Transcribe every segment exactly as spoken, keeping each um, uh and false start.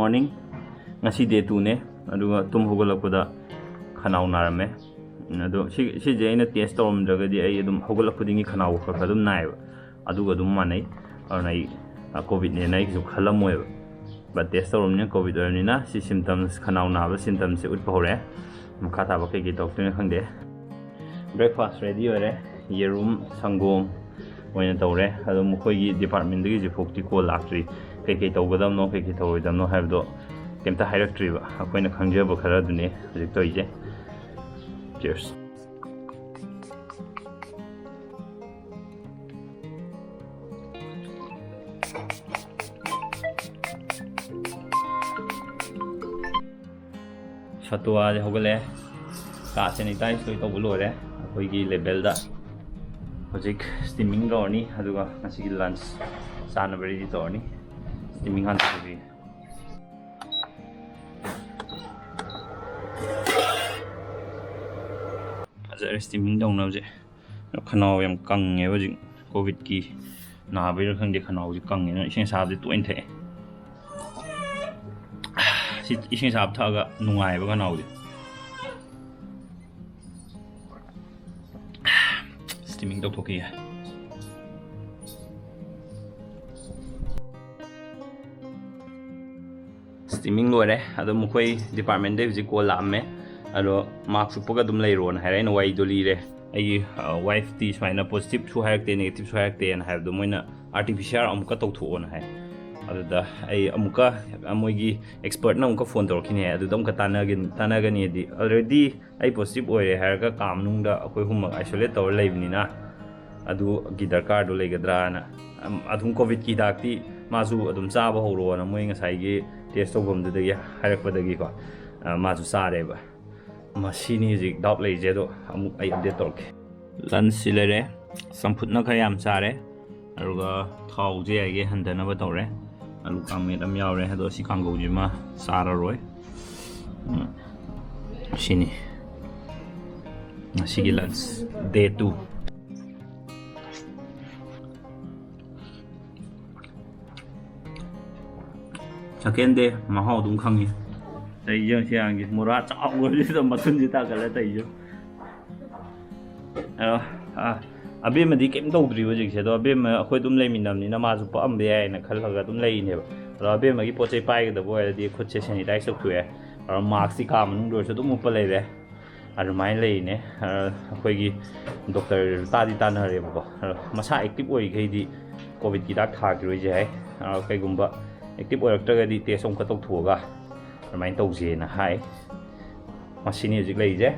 Morning, ꯉꯁꯤ day two ꯅꯦ꯫ ꯑꯗꯨꯒ ꯇꯨꯝ ꯍꯧꯒꯠꯂꯛꯄꯗ ꯈꯅꯥꯎ ꯅꯥꯔꯝꯃꯦ꯫ ꯑꯗꯣ ꯁꯤ ꯁꯤꯁꯦ ꯑꯩꯅ test ꯇꯧꯔꯝꯗ꯭ꯔꯒꯗꯤ ꯑꯩ ꯑꯗꯨꯝ ꯍꯧꯒꯠꯂꯛꯄꯗꯒꯤ ꯈꯅꯥꯎ ꯈꯔ ꯈꯔ ꯑꯗꯨꯝ ꯅꯥꯏꯌꯦꯕ꯫ ꯑꯗꯨꯒ ꯑꯗꯨꯝ ꯃꯥꯟꯅꯩ꯫ ꯑꯗꯨꯅ ꯑꯩ ꯀꯣꯚꯤꯗꯅꯦꯅ ꯑꯩꯒꯤꯁꯨ ꯈꯜꯂꯝꯃꯣꯏꯕ꯫ But test ꯇꯧꯔꯕꯅꯤꯅ ꯀꯣꯚꯤꯗ ꯑꯣꯏꯔꯕꯅꯤꯅ ꯁꯤ symptoms, ꯈꯅꯥꯎ ꯅꯥꯕ symptomsꯁꯦ ꯎꯠꯄ ꯍꯧꯔꯛꯑꯦ꯫ ꯃꯈꯥ ꯇꯥꯕ ꯀꯩꯀꯩ ꯇꯧꯔꯛꯇꯣꯏꯅꯣ ꯈꯪꯗꯦ꯫ Breakfast ready ꯑꯣꯏꯔꯦ꯫ ꯌꯦꯔꯨꯝ, ꯁꯪꯒꯣꯝ ꯑꯣꯏꯅ ꯇꯧꯔꯦ꯫ ꯑꯗꯣ ꯃꯈꯣꯏꯒꯤ departmentꯇꯒꯤ ꯍꯧꯖꯤꯛꯐꯥꯎꯗꯤ call ꯂꯥꯛꯇ꯭ꯔꯤ꯫ ꯀꯩꯀꯩ ꯇꯧꯒꯗꯕꯅꯣ, ꯀꯩꯀꯩ ꯇꯧꯔꯣꯏꯗꯕꯅꯣ ꯍꯥꯏꯕꯗꯣ ꯀꯩꯝꯇ ꯍꯥꯏꯔꯛꯇ꯭ꯔꯤꯕ꯫ ꯑꯩꯈꯣꯏꯅ ꯈꯪꯖꯕ ꯈꯔꯗꯨꯅꯦ ꯍꯧꯖꯤꯛ ꯇꯧꯔꯤꯁꯦ꯫ Cheers꯫ ꯁꯇꯨꯋꯥꯁꯦ ꯍꯧꯒꯠꯂꯛꯑꯦ꯫ ꯀꯥ sanitize ꯂꯣꯏ ꯇꯧꯕ ꯂꯣꯏꯔꯦ꯫ ꯑꯩꯈꯣꯏꯒꯤ levelꯗ ꯍꯧꯖꯤꯛ steaming ꯇꯧꯔꯅꯤ, ꯑꯗꯨꯒ ꯉꯁꯤꯒꯤ lunch ꯆꯥꯅꯕ ready ꯇꯧꯔꯅꯤ꯫ Steaming ꯍꯥꯟꯅ ꯇꯧꯕꯤ꯫ ꯐꯖꯔꯦ steaming ꯇꯧꯅꯕꯁꯦ꯫ ꯈꯅꯥꯎ ꯌꯥꯝ ꯀꯪꯉꯦꯕ ꯍꯧꯖꯤꯛ, ꯀꯣꯚꯤꯗꯀꯤ ꯅꯥꯕꯩꯔꯥ ꯈꯪꯗꯦ, ꯈꯅꯥꯎꯁꯦ ꯀꯪꯉꯦ꯫ ꯑꯗꯨꯅ ꯏꯁꯤꯡ ꯑꯁꯥꯕꯁꯦ ꯇꯣꯏꯅ ꯊꯛꯑꯦ꯫ ꯁꯤ ꯏꯁꯤꯡ ꯑꯁꯥꯕ ꯊꯛꯑꯒ ꯅꯨꯡꯉꯥꯏꯕ ꯈꯅꯥꯎꯁꯦ꯫ Steaming ꯇꯧꯊꯣꯛꯈꯤꯒꯦ꯫ Steaming ꯂꯣꯏꯔꯦ꯫ ꯑꯗꯣ ꯃꯈꯣꯏ departmentꯇꯩ ꯍꯧꯖꯤꯛ call ꯂꯥꯛꯑꯝꯃꯦ꯫ ꯑꯗꯣ mask ꯎꯞꯄꯒ ꯑꯗꯨꯝ ꯂꯩꯔꯣꯅ ꯍꯥꯏꯔꯦ꯫ ꯑꯩꯅ ꯋꯥꯔꯤꯗꯣ ꯂꯤꯔꯦ꯫ ꯑꯩꯒꯤ wifeꯇꯤ ꯁꯨꯃꯥꯏꯅ positiveꯁꯨ ꯍꯥꯏꯔꯛꯇꯦ, negativeꯁꯨ ꯍꯥꯏꯔꯛꯇꯦꯅ ꯍꯥꯏꯕꯗꯣ, ꯃꯣꯏꯅ RT-PCR ꯑꯃꯨꯛꯀ ꯇꯧꯊꯣꯛꯑꯣꯅ ꯍꯥꯏ꯫ ꯑꯗꯨꯗ ꯑꯩ ꯑꯃꯨꯛꯀ ꯃꯣꯏꯒꯤ expertꯅ ꯑꯃꯨꯛꯀ phone ꯇꯧꯔꯛꯈꯤꯅꯤ ꯍꯥꯏ꯫ ꯑꯗꯨꯗ ꯑꯃꯨꯛꯀ ꯇꯥꯟꯅꯒꯅꯤ, ꯇꯥꯟꯅꯒꯅꯤꯗꯤ already ꯑꯩ positive ꯑꯣꯏꯔꯦ ꯍꯥꯏꯔꯒ ꯀꯥ ꯃꯅꯨꯡꯗ ꯑꯩꯈꯣꯏ ꯑꯍꯨꯝꯃꯛ isolate ꯇꯧꯔ ꯂꯩꯕꯅꯤꯅ, ꯑꯗꯨꯒꯤ ꯗꯔꯀꯥꯔꯗꯨ ꯂꯩꯒꯗ꯭ꯔꯥꯅ꯫ ꯑꯝ, ꯑꯗꯨꯝ ꯀꯣꯚꯤꯗꯀꯤ ꯍꯤꯗꯥꯛꯇꯤ ꯃꯥꯁꯨ ꯑꯗꯨꯝ ꯆꯥꯕ ꯍꯧꯔꯣꯅ ꯃꯣꯏ ꯉꯁꯥꯏꯒꯤ test ꯇꯧꯐꯝꯗꯨꯗꯒꯤ ꯍꯥꯏꯔꯛꯄꯗꯒꯤꯀꯣ, ꯑ, ꯃꯥꯁꯨ ꯆꯥꯔꯦꯕ꯫ ꯃꯁꯤꯅꯤ ꯍꯧꯖꯤꯛ doubt ꯂꯩꯔꯤꯁꯦ, ꯑꯗꯣ ꯑꯃꯨꯛ ꯑꯩ update ꯇꯧꯔꯛꯀꯦ꯫ Lunchꯁꯤ ꯂꯩꯔꯦ, ꯆꯝꯐꯨꯠꯅ ꯈꯔ ꯌꯥꯝ ꯆꯥꯔꯦ, ꯑꯗꯨꯒ ꯊꯥꯎꯁꯦ ꯌꯥꯏꯒꯦ ꯍꯟꯊꯅꯕ ꯇꯧꯔꯦ꯫ ꯑꯂꯨ ꯀꯥꯡꯃꯦꯠ ꯑꯃ ꯌꯥꯎꯔꯦ, ꯑꯗꯣ ꯁꯤ ꯀꯥꯡꯒꯧꯁꯤꯃ ꯆꯥꯔꯔꯣꯏ꯫ ꯎꯝ, ꯁꯤꯅꯤ ꯉꯁꯤꯒꯤ lunch, day two꯫ Second day ꯃꯍꯥꯎ ꯑꯗꯨꯝ ꯈꯪꯉꯤ꯫ ꯇꯩꯁꯦ ꯁꯤ ꯑꯉꯥꯡꯁꯦ ꯃꯣꯔꯥ ꯆꯥꯎꯕꯁꯤꯗ ꯃꯊꯨꯟꯁꯤ ꯇꯥꯒꯠꯂ ꯇꯩꯁꯦ꯫ ꯑꯗꯣ, ꯑꯥ, ꯑꯕꯦꯝꯃꯗꯤ ꯀꯩꯝ ꯇꯧꯗ꯭ꯔꯤꯕ ꯍꯧꯖꯤꯛꯁꯦ꯫ ꯑꯗꯣ ꯑꯕꯦꯝꯃ ꯑꯩꯈꯣꯏ ꯑꯗꯨꯝ ꯂꯩꯃꯤꯟꯅꯕꯅꯤꯅ ꯃꯥꯁꯨ ꯄꯛꯑꯝꯕ ꯌꯥꯏꯅ ꯈꯜꯂꯒ ꯑꯗꯨꯝ ꯂꯩꯔꯤꯅꯦꯕ꯫ ꯑꯗꯣ ꯑꯕꯦꯝꯃꯒꯤ ꯄꯣꯠ ꯆꯩ ꯄꯥꯏꯒꯗꯕ ꯑꯣꯏꯔꯗꯤ ꯈꯨꯠꯁꯦ sanitize ꯇꯧꯊꯣꯛꯑꯦ꯫ ꯑꯗꯣ mask ꯁꯤ ꯀꯥ ꯃꯅꯨꯡꯗ ꯑꯣꯏꯔꯁꯨ ꯑꯗꯨꯝ ꯎꯞꯄ ꯂꯩꯔꯦ꯫ ꯑꯗꯨꯃꯥꯏꯅ ꯂꯩꯔꯤꯅꯦ꯫ ꯑ, ꯑꯩꯈꯣꯏꯒꯤ doctor ꯇꯥꯗꯤ ꯇꯥꯟꯅꯔꯦꯕꯀꯣ꯫ ꯑꯗꯣ ꯃꯁꯥ active ꯑꯣꯏꯔꯤꯈꯩꯗꯤ COVID ꯀꯤ ꯍꯤꯗꯥꯛ ꯊꯥꯈꯤꯔꯣꯏꯁꯦ ꯍꯥꯏ꯫ ꯑ, ꯀꯩꯒꯨꯝꯕ active ꯑꯣꯏꯔꯛꯇ꯭ꯔꯒꯗꯤ test ꯑꯃꯨꯛꯀ ꯇꯧꯊꯣꯛꯑꯒ ꯑꯗꯨꯃꯥꯏꯅ ꯇꯧꯁꯦꯅ ꯍꯥꯏ꯫ ꯃꯁꯤꯅꯤ ꯍꯧꯖꯤꯛ ꯂꯩꯔꯤꯁꯦ꯫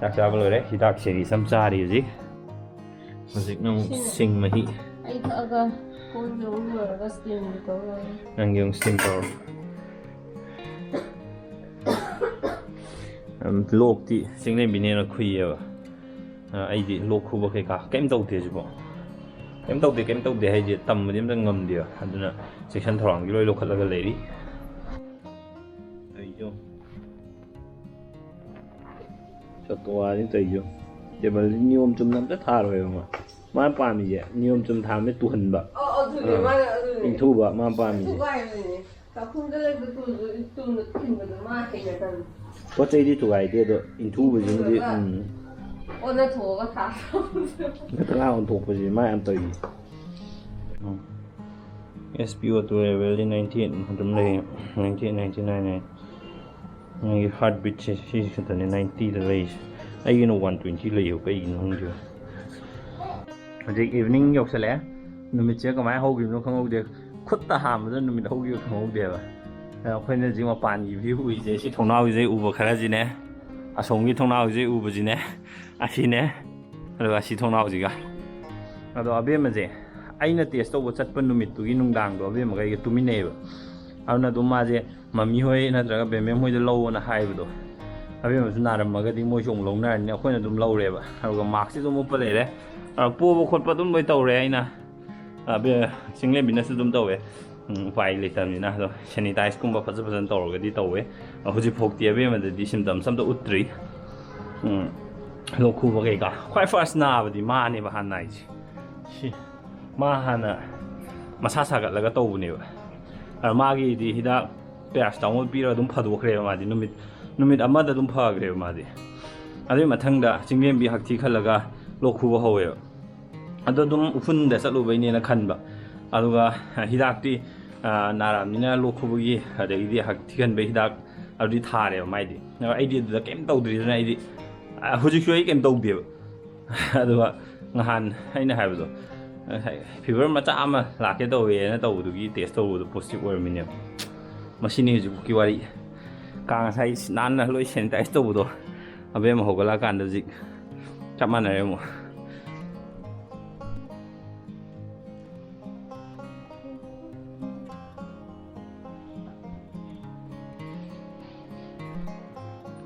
ꯆꯥꯛ ꯆꯥꯕ ꯂꯣꯏꯔꯦ꯫ ꯍꯤꯗꯥꯛ series ꯑꯃ ꯆꯥꯔꯤ ꯍꯧꯖꯤꯛ꯫ ꯍꯧꯖꯤꯛꯅ ꯑꯃꯨꯛ ꯁꯤꯡ ꯃꯍꯤ꯫ ꯑꯩ ꯊꯛꯑꯒ ꯀꯣꯟ ꯂꯧ ꯂꯣꯏꯔꯒ steam ꯇꯧꯔꯒꯦ꯫ ꯅꯪꯒꯤ ꯑꯃꯨꯛ steam ꯇꯧꯔꯣ꯫ ꯎꯝ, ꯂꯣꯛꯇꯤ ꯆꯤꯡꯂꯦꯝꯕꯤꯅ ꯍꯦꯟꯅ ꯈꯨꯏꯌꯦꯕ꯫ ꯑ, ꯑꯩꯗꯤ ꯂꯣꯛ ꯈꯨꯕ ꯀꯩꯀꯥ ꯀꯩꯝ ꯇꯧꯗꯦ ꯍꯧꯖꯤꯛꯐꯥꯎ꯫ ꯀꯩꯝ ꯇꯧꯗꯦ, ꯀꯩꯝ ꯇꯧꯗꯦ ꯍꯥꯏꯁꯦ ꯇꯝꯕꯗꯤ ꯑꯝꯇ ꯉꯝꯗꯦꯕ꯫ ꯑꯗꯨꯅ ꯆꯦꯛꯁꯤꯟ ꯊꯧꯔꯥꯡꯗꯤ ꯂꯣꯏ ꯂꯧꯈꯠꯂꯒ ꯂꯩꯔꯤ꯫ ꯑꯩꯁꯨ ꯆꯠꯄ ꯋꯥꯅꯤ ꯇꯧꯔꯤꯁꯨ꯫ Table ꯁꯤ ꯅꯤꯌꯣꯝ ꯆꯨꯝꯅ ꯑꯝꯇ ꯊꯥꯔꯣꯏꯕ ꯃꯥ꯫ ꯃꯥ ꯄꯥꯝꯃꯤꯁꯦ ꯅꯤꯌꯣꯝ ꯆꯨꯝ ꯊꯥꯕꯅ ꯇꯨꯍꯟꯕ꯫ ꯑꯣ, ꯑꯗꯨꯅꯦ, ꯑꯥ꯫ ꯃꯥꯅ ꯑꯗꯨꯅꯦ꯫ ꯏꯟꯊꯨꯕ ꯃꯥ ꯄꯥꯝꯃꯤꯁꯦ꯫ ꯊꯨꯒꯥꯏꯕꯅꯤꯅꯦ꯫ ꯆꯥꯛꯈꯨꯝꯗ ꯂꯩꯕ ꯇꯨꯜꯗꯣ, ꯇꯨꯜꯅ ꯊꯤꯟꯕꯗꯣ ꯃꯥ ꯍꯩꯅꯗꯕꯅꯤ꯫ ꯄꯣꯠ ꯆꯩꯗꯤ ꯊꯨꯒꯥꯏꯗꯦ, ꯑꯗꯣ ꯏꯟꯊꯨꯕꯁꯤꯡꯗꯤ, ꯏꯟꯊꯨꯔꯒ ꯎꯝ꯫ ꯑꯣꯟꯅ ꯊꯣꯛꯑꯒ ꯊꯥꯕꯗꯣ꯫ ꯉꯇ ꯉꯥ ꯑꯣꯟꯊꯣꯛꯄꯁꯤ ꯃꯥ ꯌꯥꯝ ꯇꯧꯏ꯫ ꯎꯝ꯫ S P O two level ꯗꯤ ninety eight ꯑꯗꯨꯝ ꯂꯩ, ninety eight, ninety nine ꯍꯥꯏ꯫ ꯅꯪꯒꯤ heartbeat ꯁꯦ ꯁꯤ ꯈꯛꯇꯅꯦ ninety ꯗ ꯂꯩꯔꯤꯁꯦ꯫ ꯑꯩꯒꯤꯅ one twenty ꯂꯩꯌꯦꯕ, ꯀꯩꯒꯤꯅꯣ ꯈꯪꯗꯦꯕ꯫ ꯍꯧꯖꯤꯛ evening ꯌꯧꯁꯜꯂꯛꯑꯦ꯫ ꯅꯨꯃꯤꯠꯁꯦ ꯀꯃꯥꯏꯅ ꯍꯧꯈꯤꯕꯅꯣ ꯈꯪꯍꯧꯗꯦ꯫ ꯈꯨꯠꯇ ꯍꯥꯝꯕꯗ ꯅꯨꯃꯤꯠ ꯍꯧꯈꯤꯕ ꯈꯪꯍꯧꯗꯦꯕ꯫ ꯑꯗꯣ ꯑꯩꯈꯣꯏꯅ ꯍꯧꯖꯤꯛ ꯃꯄꯥꯟꯒꯤ view ꯎꯏꯁꯦ, ꯁꯤ ꯊꯣꯡꯅꯥꯎꯁꯤꯗꯩ ꯎꯕ ꯈꯔꯁꯤꯅꯦ, ꯑꯁꯣꯝꯒꯤ ꯊꯣꯡꯅꯥꯎꯁꯤꯗꯩ ꯎꯕꯁꯤꯅꯦ, ꯑꯁꯤꯅꯦ, ꯑꯗꯨꯒ ꯑꯁꯤ ꯊꯣꯡꯅꯥꯎꯁꯤꯒ꯫ ꯑꯗꯣ ꯑꯕꯦꯝꯃꯁꯦ ꯑꯩꯅ test ꯇꯧꯕ ꯆꯠꯄ ꯅꯨꯃꯤꯠꯇꯨꯒꯤ ꯅꯨꯡꯗꯥꯡꯗꯣ ꯑꯕꯦꯝꯃꯒ ꯑꯩꯒ ꯇꯨꯃꯤꯟꯅꯩꯌꯦꯕ꯫ ꯑꯗꯨꯅ ꯑꯗꯨꯝ ꯃꯥꯁꯦ ꯃꯃꯤ ꯍꯣꯏ ꯅꯠꯇ꯭ꯔꯒ ꯕꯦꯝꯕꯦꯝ ꯍꯣꯏꯗ ꯂꯧꯑꯣꯅ ꯍꯥꯏꯕꯗꯣ, ꯑꯕꯦꯝꯃꯁꯨ ꯅꯥꯔꯝꯃꯒꯗꯤ ꯃꯣꯏꯁꯨ ꯑꯃꯨꯛ ꯂꯧꯅꯔꯅꯤ, ꯑꯩꯈꯣꯏꯅ ꯑꯗꯨꯝ ꯂꯧꯔꯦꯕ꯫ ꯑꯗꯨꯒ mask ꯁꯤ ꯑꯗꯨꯝ ꯎꯞꯄ ꯂꯩꯔꯦ꯫ ꯑ, ꯄꯣꯕ ꯈꯣꯠꯄ ꯑꯗꯨꯝ ꯂꯣꯏ ꯇꯧꯔꯦ ꯑꯩꯅ꯫ ꯑ, ꯕꯦ-, ꯆꯤꯡꯂꯦꯝꯕꯤꯅꯁꯨ ꯑꯗꯨꯝ ꯇꯧꯋꯦ꯫ ꯎꯝ, ꯎꯄꯥꯏ ꯂꯩꯇꯕꯅꯤꯅ꯫ ꯑꯗꯣ sanitize ꯀꯨꯝꯕ ꯐꯖ ꯐꯖꯅ ꯇꯧꯔꯒꯗꯤ ꯇꯧꯋꯦ꯫ ꯑ, ꯍꯧꯖꯤꯛꯐꯥꯎꯗꯤ ꯑꯕꯦꯝꯃꯗꯗꯤ symptoms ꯑꯝꯇ ꯎꯠꯇ꯭ꯔꯤ꯫ ꯎꯝ, ꯂꯣꯛ ꯈꯨꯕ ꯀꯩꯀꯥ꯫ ꯈ꯭ꯋꯥꯏ first ꯅꯥꯕꯗꯤ ꯃꯥꯅꯦꯕ ꯍꯥꯟꯅ ꯅꯥꯏꯁꯦ꯫ ꯁꯤ, ꯃꯥ ꯍꯥꯟꯅ ꯃꯁꯥ ꯁꯥꯒꯠꯂꯒ ꯇꯧꯕꯅꯦꯕ꯫ ꯑ, ꯃꯥꯒꯤꯗꯤ ꯍꯤꯗꯥꯛ ꯄꯦꯔꯥꯁꯤꯇꯥꯃꯣꯜ ꯄꯤꯔꯒ ꯑꯗꯨꯝ ꯐꯗꯣꯛꯈ꯭ꯔꯦꯕ ꯃꯥꯗꯤ꯫ ꯅꯨꯃꯤꯠ, ꯅꯨꯃꯤꯠ ꯑꯃꯗ ꯑꯗꯨꯝ ꯐꯈ꯭ꯔꯦꯕ ꯃꯥꯗꯤ꯫ ꯑꯗꯨꯒꯤ ꯃꯊꯪꯗ ꯆꯤꯡꯂꯦꯝꯕꯤ ꯍꯛꯊꯤ ꯈꯜꯂꯒ ꯂꯣꯛ ꯈꯨꯕ ꯍꯧꯋꯦꯕ꯫ ꯑꯗꯣ ꯑꯗꯨꯝ ꯎꯐꯨꯟꯗ ꯆꯠꯂꯨꯕꯩꯅꯦꯅ ꯈꯟꯕ꯫ ꯑꯗꯨꯒ ꯍꯤꯗꯥꯛꯇꯤ, ꯑ, ꯅꯥꯔꯛꯑꯕꯅꯤꯅ ꯂꯣꯛ ꯈꯨꯕꯒꯤ, ꯑꯗꯒꯤꯗꯤ ꯍꯛꯊꯤ ꯈꯟꯕꯒꯤ ꯍꯤꯗꯥꯛ ꯑꯗꯨꯗꯤ ꯊꯥꯔꯦꯕ ꯃꯥꯏꯗꯤ꯫ ꯑꯗꯣ ꯑꯩꯗꯤ ꯑꯗꯨꯗ ꯀꯩꯝ ꯇꯧꯗ꯭ꯔꯤꯗꯅ ꯑꯩꯗꯤ, ꯑ, ꯍꯧꯖꯤꯛꯁꯨ ꯑꯩ ꯀꯩꯝ ꯇꯧꯗꯦꯕ꯫ ꯑꯗꯨꯒ ꯉꯍꯥꯟ ꯑꯩꯅ ꯍꯥꯏꯕꯗꯣ, ꯉꯁꯥꯏ ꯐꯤꯚꯔ ꯃꯆꯥ ꯑꯃ ꯂꯥꯛꯀꯦ ꯇꯧꯋꯦꯅ ꯇꯧꯕꯗꯨꯒꯤ ꯇꯦꯁ ꯇꯧꯕꯗꯣ ꯄꯣꯖꯤꯇꯤꯚ ꯑꯣꯏꯔꯝꯃꯤꯅꯦꯕ꯫ ꯃꯁꯤꯅꯤ ꯍꯧꯖꯤꯛꯐꯥꯎꯀꯤ ꯋꯥꯔꯤ꯫ ꯀꯥ ꯉꯁꯥꯏ ꯅꯥꯟꯅ ꯂꯣꯏ ꯁꯦꯅꯤꯇꯥꯏꯁ ꯇꯧꯕꯗꯣ, ꯑꯕꯦꯝꯃ ꯍꯧꯒꯠꯂꯛꯑꯀꯥꯟꯗ ꯍꯧꯖꯤꯛ ꯆꯞ ꯃꯥꯟꯅꯔꯦ ꯑꯃꯨꯛ꯫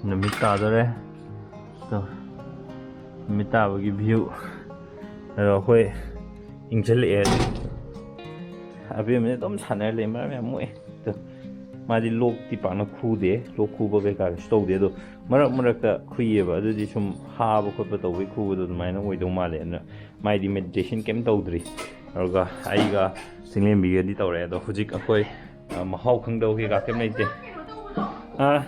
ꯅꯨꯃꯤꯠ ꯇꯥꯗꯣꯔꯦ꯫ ꯇꯣ, ꯅꯨꯃꯤꯠ ꯇꯥꯕꯒꯤ ꯚ꯭ꯌꯨ꯫ ꯑꯗꯣ ꯑꯩꯈꯣꯏ ꯏꯪꯁꯤꯜꯂꯛꯑꯦ꯫ ꯑꯕꯦꯝꯃꯅ ꯑꯗꯨꯝ ꯁꯥꯟꯅꯔ ꯂꯩ, ꯃꯔꯝ ꯌꯥꯝ ꯃꯣꯛꯑꯦ꯫ ꯇꯣ, ꯃꯥꯗꯤ ꯂꯣꯛꯇꯤ ꯄꯥꯛꯅ ꯈꯨꯗꯦ, ꯂꯣꯛ ꯈꯨꯕ ꯀꯩꯀꯥ ꯀꯩꯁꯨ ꯇꯧꯗꯦ꯫ ꯑꯗꯣ ꯃꯔꯛ ꯃꯔꯛꯇ ꯈꯨꯏꯌꯦꯕ, ꯑꯗꯨꯗꯤ ꯁꯨꯝ ꯍꯥꯕ ꯈꯣꯠꯄ ꯇꯧꯕꯩ ꯈꯨꯕꯗꯣ ꯑꯗꯨꯃꯥꯏꯅ ꯑꯣꯏꯗꯧ ꯃꯥꯜꯂꯦ꯫ ꯑꯗꯨꯅ ꯃꯥꯏꯗꯤ ꯃꯦꯗꯤꯇꯦꯁꯟ ꯀꯩꯝ ꯇꯧꯗ꯭ꯔꯤ꯫ ꯑꯗꯨꯒ ꯑꯩꯒ ꯆꯤꯡꯂꯦꯝꯕꯤꯒꯗꯤ ꯇꯧꯔꯦ꯫ ꯑꯗꯣ ꯍꯧꯖꯤꯛ ꯑꯩꯈꯣꯏ, ꯑ, ꯃꯍꯥꯎ ꯈꯪꯗꯕ ꯀꯩꯀꯥ ꯀꯩꯝ ꯂꯩꯇꯦ꯫ ꯑꯥ,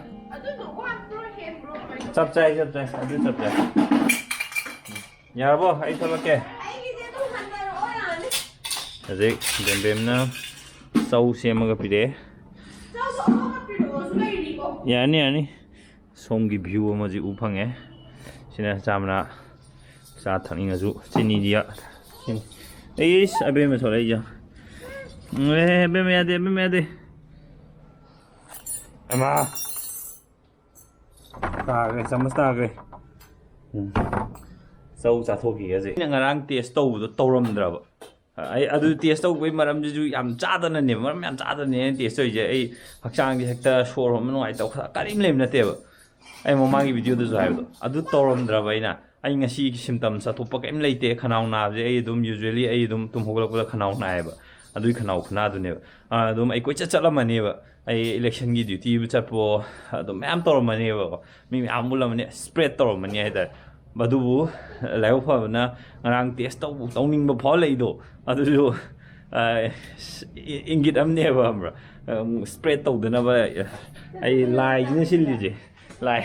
ꯆꯞ ꯆꯥꯏ, ꯆꯞ ꯆꯥꯏ, ꯑꯗꯨ ꯆꯞ ꯆꯥꯏ꯫ ꯌꯥꯔꯕꯣ? ꯑꯩ ꯊꯣꯛꯂꯛꯀꯦ꯫ ꯍꯧꯖꯤꯛ ꯕꯦꯝꯕꯦꯝꯅ ꯆꯧ ꯁꯦꯝꯃꯒ ꯄꯤꯔꯛꯑꯦ꯫ ꯌꯥꯔꯅꯤ, ꯌꯥꯔꯅꯤ꯫ ꯁꯣꯝꯒꯤ ꯚ꯭ꯌꯨ ꯑꯃꯁꯤ ꯎ ꯐꯪꯉꯦ꯫ ꯁꯤꯅ ꯆꯥ ꯃꯅꯥ, ꯆꯥ ꯊꯛꯅꯤꯡꯉꯁꯨ ꯆꯤꯅꯤꯗꯤ ꯌꯥ-, ꯆꯤꯅꯤ꯫ ꯑꯩꯁ, ꯑꯕꯦꯝꯃ ꯊꯣꯛꯂꯛꯏꯁꯦ꯫ ꯑꯦ, ꯑꯕꯦꯝꯃ ꯌꯥꯗꯦ, ꯑꯕꯦꯝꯃ ꯌꯥꯗꯦ꯫ ꯑꯃ꯫ ꯇꯥꯈ꯭ꯔꯦ, ꯆꯥꯃꯁ ꯇꯥꯈ꯭ꯔꯦ꯫ ꯎꯝ꯫ ꯆꯧ ꯆꯥꯊꯣꯛꯈꯤꯒꯦ ꯍꯧꯖꯤꯛ꯫ ꯑꯩꯅ ꯉꯔꯥꯡ ꯇꯦꯁ ꯇꯧꯕꯗꯣ ꯇꯧꯔꯝꯗ꯭ꯔꯕ꯫ ꯑꯩ ꯑꯗꯨ ꯇꯦꯁ ꯇꯧꯕꯒꯤ ꯃꯔꯝꯁꯤꯁꯨ ꯌꯥꯝ ꯆꯥꯗꯅꯅꯦꯕ, ꯃꯔꯝ ꯌꯥꯝ ꯆꯥꯗꯅꯅꯦ ꯑꯩꯅ ꯇꯦꯁ ꯇꯧꯔꯤꯁꯦ꯫ ꯑꯩ ꯍꯛꯆꯥꯡꯁꯦ ꯍꯦꯛꯇ ꯁꯣꯔ ꯍꯣꯟꯕ ꯅꯨꯡꯉꯥꯏꯇꯕ ꯈꯣꯠꯄ ꯀꯔꯤꯝ ꯂꯩꯕ ꯅꯠꯇꯦꯕ꯫ ꯑꯩ ꯃꯃꯥꯡꯒꯤ ꯚꯤꯗꯤꯑꯣꯗꯁꯨ ꯍꯥꯏꯕꯗꯣ, ꯑꯗꯨ ꯇꯧꯔꯝꯗ꯭ꯔꯕ ꯑꯩꯅ꯫ ꯑꯩ ꯉꯁꯤ ꯁꯤꯝꯇꯝꯁ ꯑꯇꯣꯞꯄ ꯀꯔꯤꯝ ꯂꯩꯇꯦ꯫ ꯈꯅꯥꯎ ꯅꯥꯕꯁꯦ ꯑꯩ ꯑꯗꯨꯝ, usually ꯑꯩ ꯑꯗꯨꯝ ꯇꯨꯝ ꯍꯧꯒꯠꯂꯛꯄꯗ ꯈꯅꯥꯎ ꯅꯥꯏꯌꯦꯕ꯫ ꯑꯗꯨꯒꯤ ꯈꯅꯥꯎ ꯈꯨꯅꯥꯗꯨꯅꯦꯕ꯫ ꯑ, ꯑꯗꯨꯝ ꯑꯩ ꯀꯣꯏꯆꯠ ꯆꯠꯂꯝꯃꯅꯦꯕ꯫ ꯑꯩ ꯏꯂꯦꯛꯁꯟꯒꯤ ꯗ꯭ꯌꯨꯇꯤꯕꯨ ꯆꯠꯄꯣ, ꯑꯗꯨꯝ ꯃꯌꯥꯝ ꯇꯧꯔꯝꯃꯅꯦꯕꯀꯣ꯫ ꯃꯤ ꯃꯌꯥꯝ ꯎꯠꯂꯝꯃꯅꯤ, ꯁ꯭ꯄ꯭ꯔꯦꯗ ꯇꯧꯔꯝꯃꯅꯤ ꯍꯥꯏꯇꯥꯔꯦ꯫ ꯑꯗꯨꯕꯨ ꯂꯥꯏꯕꯛ ꯐꯕꯅ ꯉꯔꯥꯡ ꯇꯦꯁ ꯇꯧꯕ, ꯇꯧꯅꯤꯡꯕ ꯐꯥꯎꯍꯜꯂꯛꯏꯗꯣ, ꯑꯗꯨꯁꯨ ꯑ, ꯏꯪꯒꯤꯠ ꯑꯃꯅꯦꯕ, ꯈꯪꯕ꯭ꯔꯥ? ꯁ꯭ꯄ꯭ꯔꯦꯗ ꯇꯧꯗꯅꯕ ꯑꯩ ꯂꯥꯏꯁꯤꯅ ꯁꯤꯜꯂꯤꯁꯦ꯫ ꯂꯥꯏ,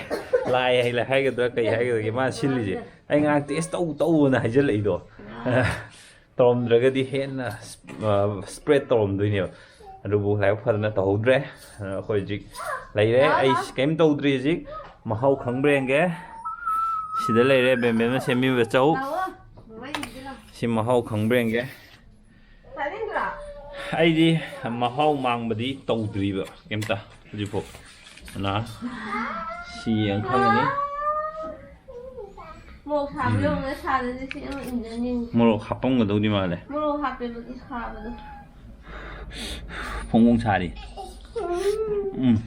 ꯂꯥꯏ ꯍꯥꯏ-, ꯍꯥꯏꯒꯗ꯭ꯔꯥ ꯀꯩ ꯍꯥꯏꯒꯗꯒꯦ ꯃꯥꯅ ꯁꯤꯜꯂꯤꯁꯦ? ꯑꯩ ꯉꯥꯏꯍꯥꯛ ꯇꯦꯁ ꯇꯧ ꯇꯧꯑꯣꯅ ꯍꯥꯏꯖꯜꯂꯛꯏꯗꯣ꯫ ꯇꯧꯔꯝꯗ꯭ꯔꯒꯗꯤ ꯍꯦꯟꯅ ꯁ꯭ꯄ꯭ꯔꯦꯗ ꯇꯧꯔꯝꯗꯣꯏꯅꯦꯕ꯫ ꯑꯗꯨꯕꯨ ꯂꯥꯏꯕꯛ ꯐꯗꯅ ꯇꯧꯍꯧꯗ꯭ꯔꯦ꯫ ꯑꯩꯈꯣꯏ ꯍꯧꯖꯤꯛ ꯂꯩꯔꯦ꯫ ꯑꯩ ꯀꯩꯝ ꯇꯧꯗ꯭ꯔꯤ ꯍꯧꯖꯤꯛ꯫ ꯃꯍꯥꯎ ꯈꯪꯕ꯭ꯔꯥ ꯌꯦꯡꯒꯦ꯫ ꯁꯤꯗ ꯂꯩꯔꯦ ꯕꯦꯝꯕꯦꯝꯅ ꯁꯦꯝꯕꯤꯕ ꯆꯧ꯫ ꯁꯤ ꯃꯍꯥꯎ ꯈꯪꯕ꯭ꯔꯥ ꯌꯦꯡꯒꯦ꯫ ꯑꯩꯗꯤ ꯃꯍꯥꯎ ꯃꯥꯡꯕꯗꯤ ꯇꯧꯗ꯭ꯔꯤꯕ ꯀꯩꯝꯇ ꯍꯧꯖꯤꯛꯐꯥꯎ꯫ ꯑꯗꯨꯅ ꯁꯤ ꯌꯦꯡ ꯈꯪꯒꯅꯤ꯫ ꯃꯣꯔꯣꯛ ꯁꯥꯕ ꯎꯝ꯫ ꯌꯧꯅ ꯁꯥꯗꯗꯤ ꯁꯤ ꯑꯃ ꯏꯟꯖꯅꯤꯡꯉꯤ꯫ ꯃꯣꯔꯣꯛ ꯍꯥꯞꯄꯝꯒꯗꯧꯗꯤ ꯃꯥꯜꯂꯦ꯫ ꯃꯣꯔꯣꯛ ꯍꯥꯞꯄꯦꯕ ꯑꯗꯨ ꯁꯥꯕꯗꯣ꯫ ꯐꯣꯡ ꯐꯣꯡ ꯁꯥꯔꯤ꯫ ꯎꯝ꯫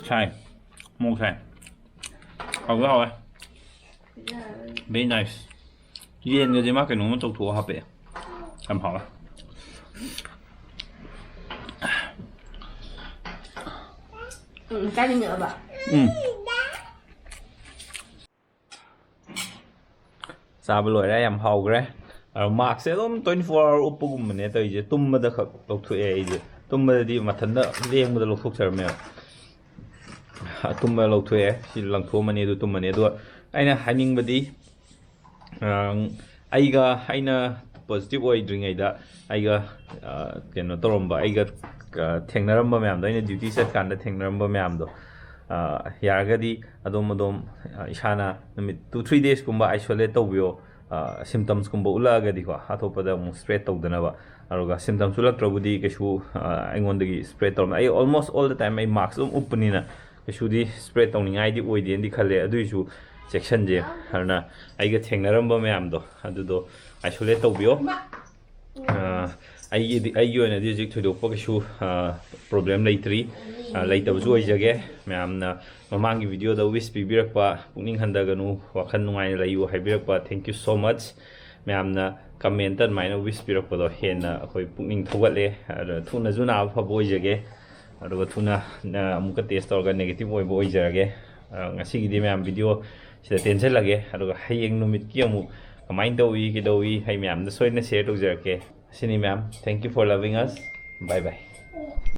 ꯁꯥꯏ꯫ ꯃꯣꯔꯣꯛ ꯁꯥꯏ꯫ ꯍꯥꯎꯗꯤ ꯍꯥꯎꯋꯦ꯫ ꯌꯥꯔꯣꯏ꯫ Very nice꯫ ꯌꯦꯟꯒꯁꯦ ꯃꯥ ꯀꯩꯅꯣꯝꯃ ꯇꯧꯊꯣꯛꯑ ꯍꯥꯞꯄꯛꯑꯦ꯫ ꯌꯥꯝ ꯍꯥꯎꯋꯦ꯫ ꯎꯝ, ꯆꯥꯅꯤꯡꯉꯛꯑꯕ? ꯎꯝ꯫ ꯆꯥꯕ ꯂꯣꯏꯔꯦ, ꯌꯥꯝ ꯍꯥꯎꯈ꯭ꯔꯦ꯫ ꯑꯗꯣ ꯃꯥꯛꯁꯦ ꯑꯗꯨꯝ twenty four hour ꯎꯞꯄꯒꯨꯝꯕꯅꯦ ꯇꯧꯔꯤꯁꯦ꯫ ꯇꯨꯝꯕꯗ ꯈꯛ ꯂꯧꯊꯣꯛꯑꯦ ꯑꯩꯁꯦ꯫ ꯇꯨꯝꯕꯗꯗꯤ ꯃꯊꯟꯇ ꯂꯦꯡꯕꯗ ꯂꯧꯊꯣꯛꯆꯔꯝꯃꯦꯕ꯫ ꯇꯨꯝꯕ ꯂꯧꯊꯣꯛꯑꯦ, ꯁꯤ ꯂꯪꯊꯣꯛꯑꯝꯃꯅꯤ, ꯑꯗꯨ ꯇꯨꯝꯃꯅꯤ꯫ ꯑꯗꯨꯒ ꯑꯩꯅ ꯍꯥꯏꯅꯤꯡꯕꯗꯤ, ꯑꯪ, ꯑꯩꯒ, ꯑꯩꯅ ꯄꯣꯖꯤꯇꯤꯚ ꯑꯣꯏꯗ꯭ꯔꯤꯉꯩꯗ ꯑꯩꯒ, ꯑ, ꯀꯩꯅꯣ ꯇꯧꯔꯝꯕ, ꯑꯩꯒ, ꯑ, ꯊꯦꯡꯅꯔꯝꯕ ꯃꯌꯥꯝꯗꯣ, ꯑꯩꯅ ꯗ꯭ꯌꯨꯇꯤ ꯆꯠꯀꯥꯟꯗ ꯊꯦꯡꯅꯔꯝꯕ ꯃꯌꯥꯝꯗꯣ, ꯑ, ꯌꯥꯔꯒꯗꯤ ꯑꯗꯣꯝ ꯑꯗꯣꯝ, ꯑ, ꯏꯁꯥꯅ ꯅꯨꯃꯤꯠ two three days ꯀꯨꯝꯕ isolate ꯇꯧꯕꯤꯌꯣ꯫ ꯑ, symptoms ꯀꯨꯝꯕ ꯎꯠꯂꯛꯑꯒꯗꯤꯀꯣ, ꯑꯇꯣꯞꯄꯗ ꯑꯃꯨꯛ spread ꯇꯧꯗꯅꯕ꯫ ꯑꯗꯨꯒ symptoms ꯎꯠꯂꯛꯇ꯭ꯔꯕꯨꯗꯤ ꯀꯩꯁꯨ, ꯑ, ꯑꯩꯉꯣꯟꯗꯒꯤ spread ꯇꯧꯔꯝꯃꯦ꯫ ꯑꯩ almost all the time ꯑꯩ ꯃꯥꯛꯁ ꯑꯗꯨꯝ ꯎꯞꯄꯅꯤꯅ ꯀꯩꯁꯨꯗꯤ spread ꯇꯧꯅꯤꯡꯉꯥꯏꯗꯤ ꯑꯣꯏꯗꯦꯅꯗꯤ ꯈꯜꯂꯦ꯫ ꯑꯗꯨꯏꯁꯨ ꯆꯦꯛꯁꯟꯁꯦ꯫ ꯑꯗꯨꯅ ꯑꯩꯒ ꯊꯦꯡꯅꯔꯝꯕ ꯃꯌꯥꯝꯗꯣ ꯑꯗꯨꯗꯣ isolate ꯇꯧꯕꯤꯌꯣ꯫ ꯑ, ꯑꯩꯒꯤꯗꯤ, ꯑꯩꯒꯤ ꯑꯣꯏꯅꯗꯤ ꯍꯧꯖꯤꯛ ꯊꯣꯏꯗꯣꯛꯄ ꯀꯩꯁꯨ, ꯑ, problem ꯂꯩꯇ꯭ꯔꯤ꯫ ꯑ, ꯂꯩꯇꯕꯁꯨ ꯑꯣꯏꯖꯒꯦ꯫ ꯃꯌꯥꯝꯅ ꯃꯃꯥꯡꯒꯤ video ꯗ wish ꯄꯤꯕꯤꯔꯛꯄ, ꯄꯨꯛꯅꯤꯡ ꯍꯟꯊꯒꯅꯨ, ꯋꯥꯈꯜ ꯅꯨꯡꯉꯥꯏꯅ ꯂꯩꯌꯨ ꯍꯥꯏꯕꯤꯔꯛꯄ, thank you so much꯫ ꯃꯌꯥꯝꯅ comment ꯇ ꯑꯗꯨꯃꯥꯏꯅ wish ꯄꯤꯔꯛꯄꯗꯣ ꯍꯦꯟꯅ ꯑꯩꯈꯣꯏ ꯄꯨꯛꯅꯤꯡ ꯊꯧꯒꯠꯂꯦ꯫ ꯑꯗ ꯊꯨꯅꯁꯨ ꯅꯥꯕ ꯐꯕ ꯑꯣꯏꯖꯒꯦ꯫ ꯑꯗꯨꯒ ꯊꯨꯅ, ꯑ, ꯑꯃꯨꯛꯀ test ꯇꯧꯔꯒ negative ꯑꯣꯏꯕ ꯑꯣꯏꯖꯔꯒꯦ꯫ ꯑ, ꯉꯁꯤꯒꯤꯗꯤ ꯃꯌꯥꯝ video ꯁꯤꯗ ꯇꯦꯟꯁꯤꯜꯂꯒꯦ꯫ ꯑꯗꯨꯒ ꯍꯌꯦꯡ ꯅꯨꯃꯤꯠꯀꯤ ꯑꯃꯨꯛ ꯀꯃꯥꯏꯅ ꯇꯧꯏ, ꯀꯩꯗꯧꯏ, ꯑꯩ ꯃꯌꯥꯝꯗ ꯁꯣꯏꯗꯅ share ꯇꯧꯖꯔꯛꯀꯦ꯫ ꯁꯤꯅꯤ ꯃꯌꯥꯝ, thank you for loving us, bye bye.